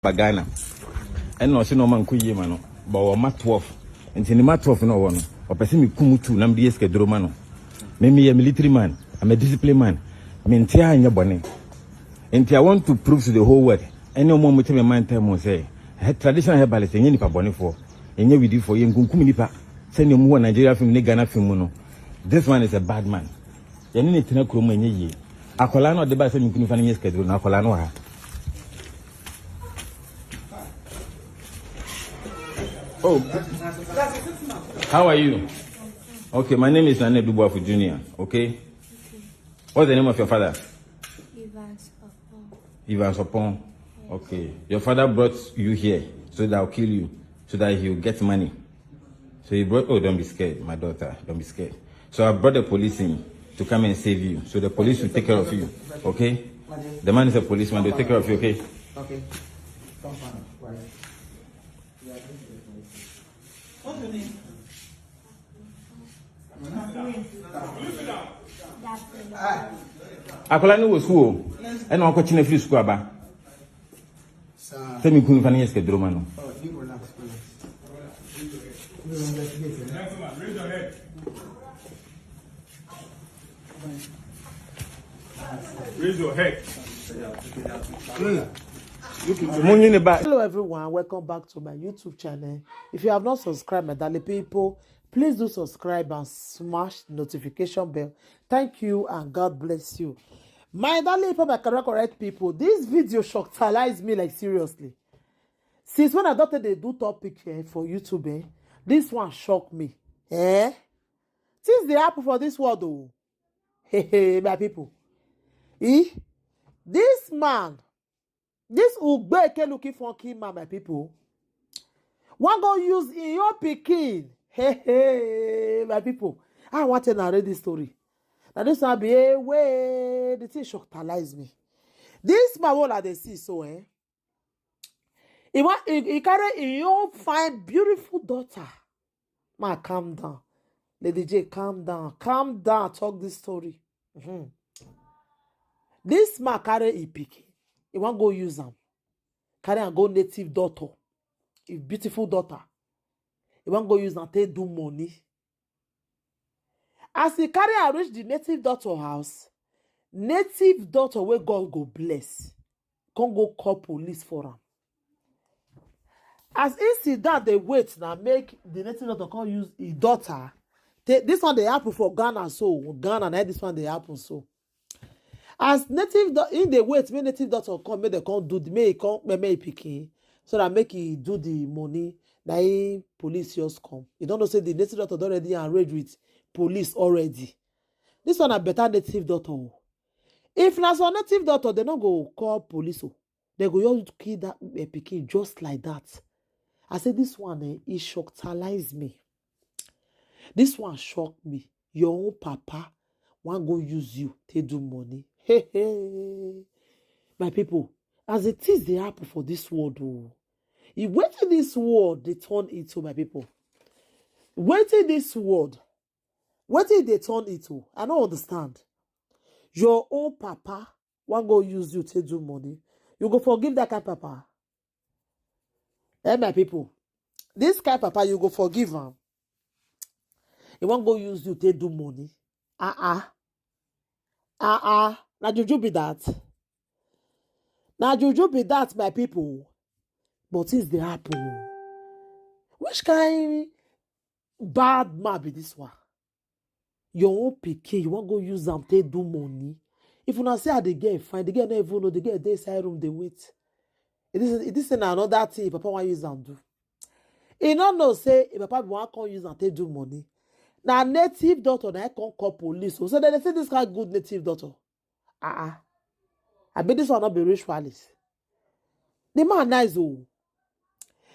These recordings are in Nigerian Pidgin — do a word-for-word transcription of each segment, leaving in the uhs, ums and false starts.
ba Ghana. Ɛna ɔse na ɔma nkɔ yie ma no. But ɔwɔ ma twelve. Nti ne ma twelve no ɔwɔ no, ɔpɛ sɛ meku mu two na mede yɛ sikaduro ma no. Me meyɛ military man, I'm a discipline man. Mente a nyɛ bɔne. Nti I want to prove to the whole world, ɛne ɔmo a ɔmo te me man tam mu sɛ, he-, traditional herbalist, ɛnyɛ nipa bɔnefoɔ, ɛnyɛ widifoɔ, yɛnkunkum nipa sɛdeɛ ɔmo wɔ Nigeria film ne Ghana film mu no. This man is a bad man. Yɛne ne tena kurom a ɛnyɛ yie. Akwadaa no a ɔde baa sɛ menkunu fa no nyɛ sikaduro no, akwadaa no wɔ ha. Oh, how are you? Okay, my name is Nana Dubois Junior. Okay, what's the name of your father? Evans Opon. Evans Opon. Okay, your father brought you here so that I'll kill you, so that he'll get money. So he brought, oh, don't be scared, my daughter, don't be scared. So I brought the police in to come and save you. So the police will take care of you, okay? The man is a policeman, they'll take care of you, okay? Okay. Come on. What's your name? Akwadaa no wɔ sukuu o, ɛna wakɔkye no afiri sukuu aba. Sɛ meku no fa no yɛ sikaduro ma no. Raise your head. Monyi ne ba. Hello everyone, welcome back to my YouTube channel. If you have not subscribed, my darling people, please do subscribe and smash the notification bell. Thank you and God bless you. My darling people, my correct, correct people, this video shockalize me, like, seriously. Since when I don't take dey do topic, eh, for YouTube, eh, this one shock me. Eh? Things dey happen for this world o. Hey, hey, my people. Eh? This man, this Ugbeke looking funky man, my people, wan go use im own pikin. Hey, hey, my people. I want to narrate this story. Now this one be a way. The thing shockalize me. This man, what I dey see so, eh? He want, he, he carry him own fine, beautiful daughter. Ma, calm down. Lady J, calm down. Calm down. Talk this story. Mhm. This man carry him pikin. He wan go use am. Carry am go native daughter. A beautiful daughter. He wan go use am take do money. As he carry am reach the native daughter house, native daughter wey God go bless, come go call police for am. As he sit down dey wait na make the native daughter come use him daughter. This one dey happen for Ghana so, Ghana na this one dey happen so. As native do-, he dey wait make native daughter come, make dem come do the, make he come, make, make he pikin, so that make he do the money. Na him police just come. You don't know say the native daughter don already arrange with police already. This one na better native daughter o. If na some native daughter, they no go call police o. They go just kill that, eh, pikin just like that. I say this one, eh, e shockalize me. This one shock me. Your own papa wan go use you take do money. Hey, hey. My people, as the things dey happen for this world o, e, wetin this world dey turn into, my people? Wetin this world, wetin e dey turn into? I no understand. Your own papa wan go use you take do money. You go forgive that kind papa? Eh, my people, this kind papa, you go forgive am? He wan go use you take do money? Ah, ah. Ah, ah. Na juju be that. Na juju be that, my people. But things dey happen. Which kind bad man be this one? Your own pikin, you wan go use am take do money? If una say, "Ah, the girl fine," the girl no even know, the girl dey inside room dey wait. This, this na another thing papa wan use am do. He no know say him papa bin wan come use am take do money. Na native daughter na him come call police o. So dem dey say this kind good native daughter. Ah, ah. I bet this one no be ritualist. The man nice o.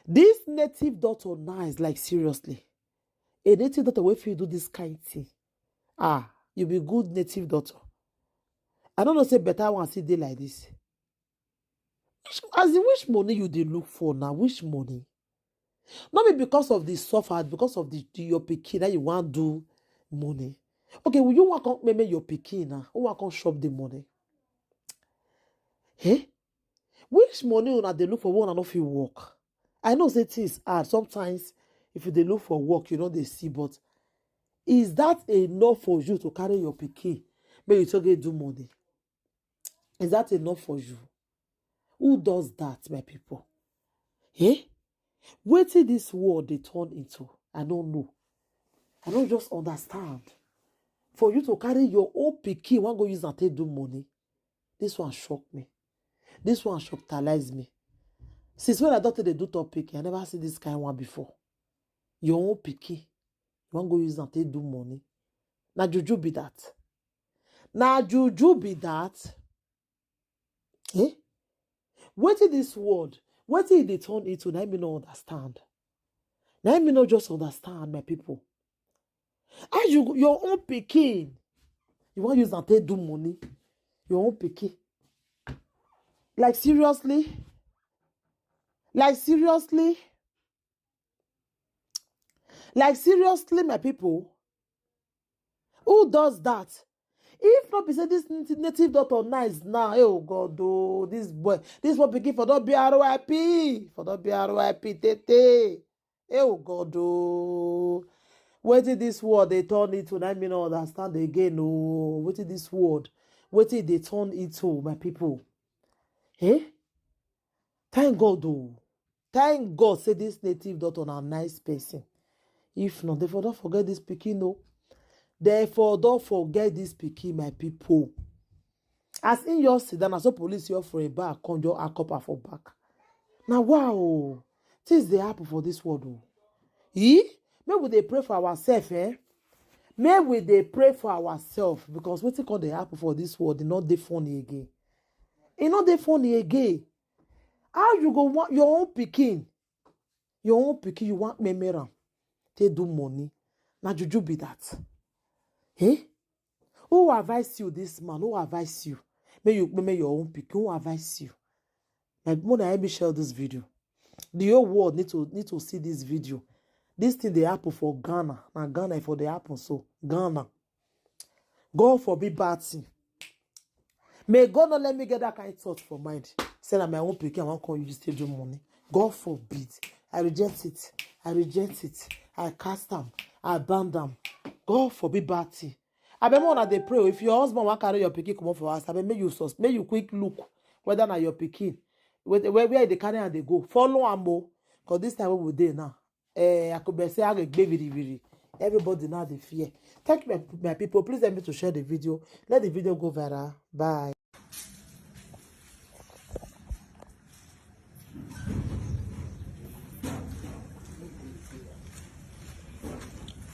This native daughter nice, like, seriously. A native daughter wey fit do this kind thing. Ah, you be good native daughter. I no know say better one still dey like this. Which, as in, which money you dey look for now? Which money? No be because of the suffer, because of the, the your pikin that you wan do money. Okay, will you wan come meme your pikin now? Who wan come chop the money? Eh? Which money una dey look for wey una no fit work? I know say things hard. Sometimes, if you dey look for work, you no dey see, but is that enough for you to carry your pikin make you take go do money? Is that enough for you? Who does that, my people? Eh? Wetin this world dey turn into? I no know. I no just understand. For you to carry your own pikin, wan go use am take do money. This one shock me. This one shocktalize me. Since when I don take dey do topic, I never see this kind one before. Your own pikin, you wan go use am take do money. Na juju be that. Na juju be that. Eh? Wetin this world, wetin e dey turn into, na me no understand. Na me no just understand, my people. How you, your own pikin, you wan use am take do money? Your own pikin. Like, seriously? Like, seriously? Like, seriously, my people? Who does that? If not be say this nat-, native doctor nice now, eh, oh God, oh, this boy, this boy pikin for don be R I P, for don be R I P tete. Eh, oh God, oh. Wetin this world dey turn into, na me no understand again, oh. Wetin this world, wetin e dey turn into, my people? Eh? Thank God, oh. Thank God say this native doctor na nice person. If not, they for don forget this pikin, oh. They for don forget this pikin, my people. As in your sit down, na so police your for a back, come your a copper for back. Now, wow, things dey happen for this world, oh. Eh? Make we dey pray for ourselves, eh? Make we dey pray for ourselves, because wetin come dey happen for this world, e no dey funny again. E no dey funny again. How you go want your own pikin, your own pikin, you want memera am take do money? Na juju be that. Eh? Who advise you, this man? Who advise you? May you, may your own pikin. Who advise you? Like, more than, let me share this video. The whole world need to, need to see this video. This thing dey happen for Ghana. Na Ghana e for dey happen so. Ghana. God forbid bad thing. May God not let me get that kind of thought for mind. Say that my own pikin, I wan come use take do money. God forbid. I reject it. I reject it. I cast am. I ban am. God forbid bad thing. Abeg, make una dey pray. If your husband wan carry your pikin comot for house, abeg, make you sus-, make you quick look whether na your pikin. Where, where, where they carry and they go. Follow am o. 'Cause this time wey we dey now, eh, I could be say I go gbe viri viri. Everybody now dey fear. Thank you, my, my people. Please help me to share the video. Let the video go viral. Bye.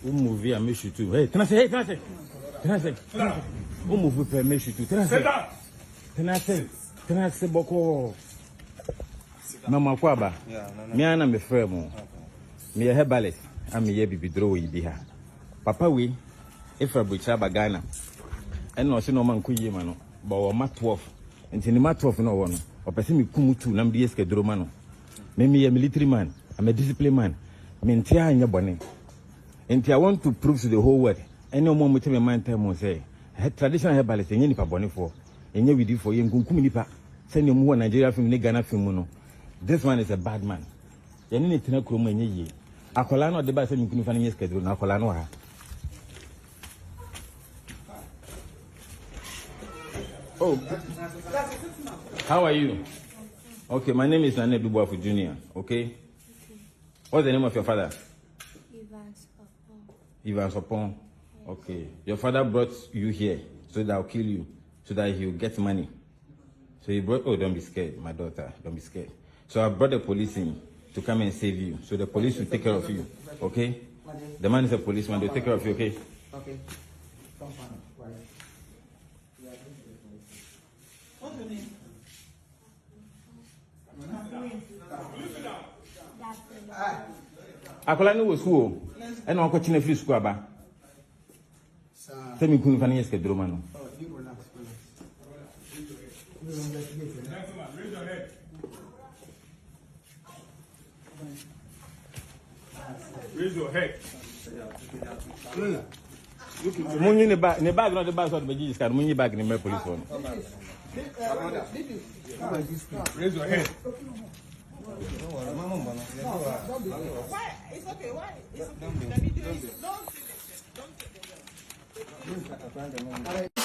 Who movie I miss you too? Hey, can I say? Hey, can I say? Can I say? Who movie I miss you too? Can I say? Can I say? Can I say? Boko. Mama Kwaba. Yeah, no, no. Me and my friend mo. Me a herbalist. I'm here bibidro idiha. Papa we, if I butcher Ghana. And no, she no man kuyi mano. But we ma twelve. Nti ne ma twelve no wɔ no, ɔpɛ sɛ meku mu tu na mede yɛ sikaduro ma no. Me, meyɛ military man, I'm a disciplined man. Mente a nyɛ bɔne. Nti I want to prove to the whole world, ɛne ɔmo a mote me man tam mu sɛ, he-, traditional herbalist, ɛnyɛ nipa bɔnefoɔ, ɛnyɛ widifoɔ, yɛnkunkum nipa sɛdeɛ ɔmo wɔ Nigeria film ne Ghana film mu no. This man is a bad man. Yɛne ne tena kurom a ɛnyɛ yie. Akwadaa no a ɔde baa sɛ menkunu fa no nyɛ sikaduro no, akwadaa no wɔ ha. Oh, how are you? Okay, my name is Nana Dubois Junior. Okay, what's the name of your father? Evans Opon. Evans Opon. Okay, your father brought you here so that I'll kill you, so that he'll get money. So he brought, oh, don't be scared, my daughter, don't be scared. So I brought the police in to come and save you. So the police will take care of you, okay? The man is a policeman, they'll take care of you, okay? Okay. Come on. What's your name? Akwadaa no wɔ sukuu o, ɛna wakɔkyena firi sukuu aba. Sɛ meku no fa no nyɛ sikaduro ma no. Raise your head. Monyi ne bag, ne bag na ɔde bag sɛ ɔde bɛgye sika no, monyi bag ne mmerɛ police hɔ no. Raise your hand. Why? It's okay. Why? It's okay. The video is, don't do this. Don't do this.